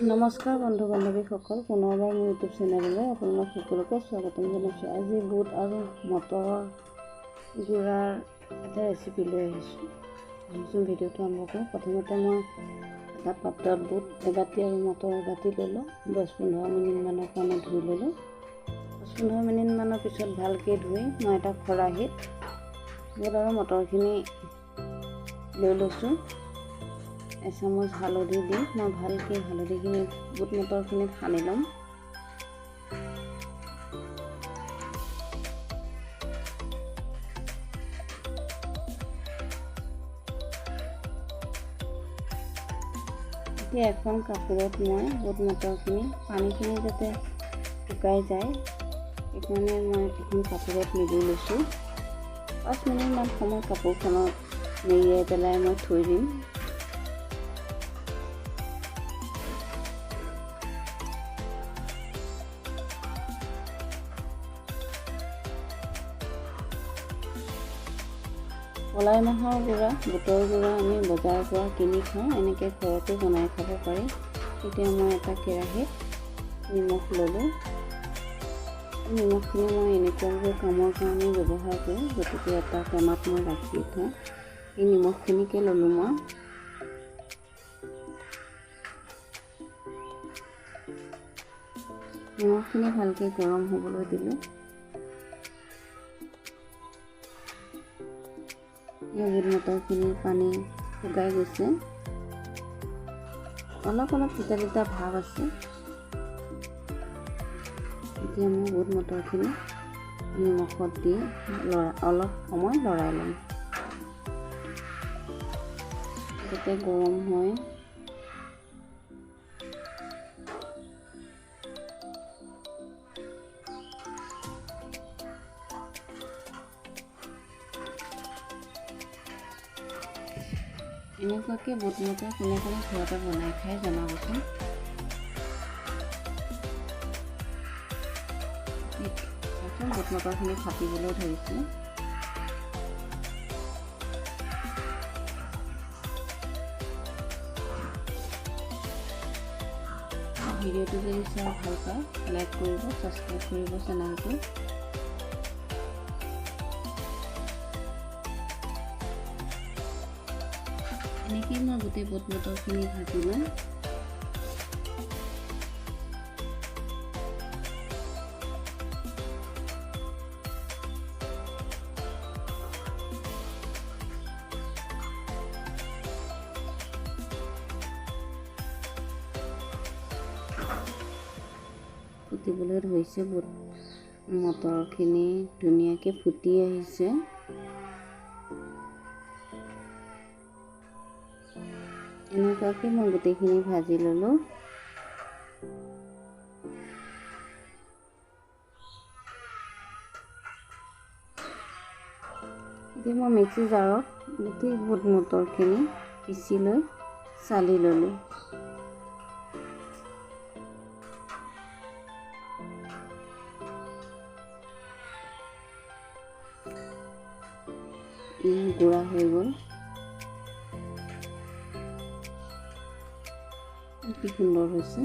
নমস্কাৰ বন্ধু বান্ধৱীসকল, পুনৰবাৰ মোৰ ইউটিউব চেনেললৈ আপোনালোক সকলোকে স্বাগতম জনাইছোঁ। আজি বুট আৰু মটৰৰ গুড়াৰ এটা ৰেচিপি লৈ আহিছোঁ। আহিছোঁ, ভিডিঅ'টো আৰম্ভ কৰোঁ। প্ৰথমতে মই এটা পাত্ৰত বুট এবাতি আৰু মটৰ এবাতি ল'লোঁ। 10-15 মিনিটমানৰ কাৰণে ধুই ল'লোঁ। 10-15 মিনিটমানৰ পিছত ভালকৈ ধুই মই এটা খৰাহীত বুট আৰু মটৰখিনি লৈ লৈছোঁ। এচামুচ হালধি দি মই ভালকৈ হালধিখিনি বুট মটৰখিনিত সানি ল'ম। এতিয়া এখন কাপোৰত মই বুট মটৰখিনি পানীখিনি যাতে শুকাই যায় সেইকাৰণে মই এখন কাপোৰত মেলি লৈছোঁ। 5 মিনিটমান সময় কাপোৰখনত মেৰিয়াই পেলাই মই থৈ দিম। কলাই মাহৰ গুড়া, বুটৰ গুড়া আমি বজাৰৰ পৰা কিনি খাওঁ, এনেকৈ ঘৰতো বনাই খাব পাৰি। এতিয়া মই এটা কেৰাহীত নিমখ ল'লোঁ। নিমখখিনি মই এনেকুৱাবোৰ কামৰ কাৰণে ব্যৱহাৰ কৰোঁ, গতিকে এটা টেমাত মই ৰাখি থওঁ। এই নিমখখিনিকে ল'লোঁ মই। নিমখখিনি ভালকৈ গৰম হ'বলৈ দিলোঁ। এই বুট মটৰখিনিৰ পানী শুকাই গৈছে, অলপ অলপ তিতা তিতা ভাৱ আছে। এতিয়া মই বুট মটৰখিনি নিমখত দি অলপ সময় লৰাই ল'ম, যাতে গৰম হয়। এনেকুৱাকৈ বুট মটৰ কোনে কোনে ঘৰতে বনাই খাই জনাবচোন। চাওকচোন, বুট মটৰখিনি ফাটিবলৈ ধৰিছে। ভিডিঅ'টো যদি চাই ভাল পায়, লাইক কৰিব, ছাবস্ক্ৰাইব কৰিব চেনেলটো। এনেকেই মই গোটেই বুট মটৰখিনি ভাজি ল'ম। ফুটিবলৈ ধৰিছে, বুট মটৰখিনি ধুনীয়াকৈ ফুটি আহিছে। এনেকুৱাকৈ মই গোটেইখিনি ভাজি ল'লোঁ। এতিয়া মই মিক্সি জাৰত গোটেই বুট মটৰখিনি পিচি লৈ চালি ল'লোঁ। গুড়া হৈ গ'ল, কি সুন্দৰ হৈছে।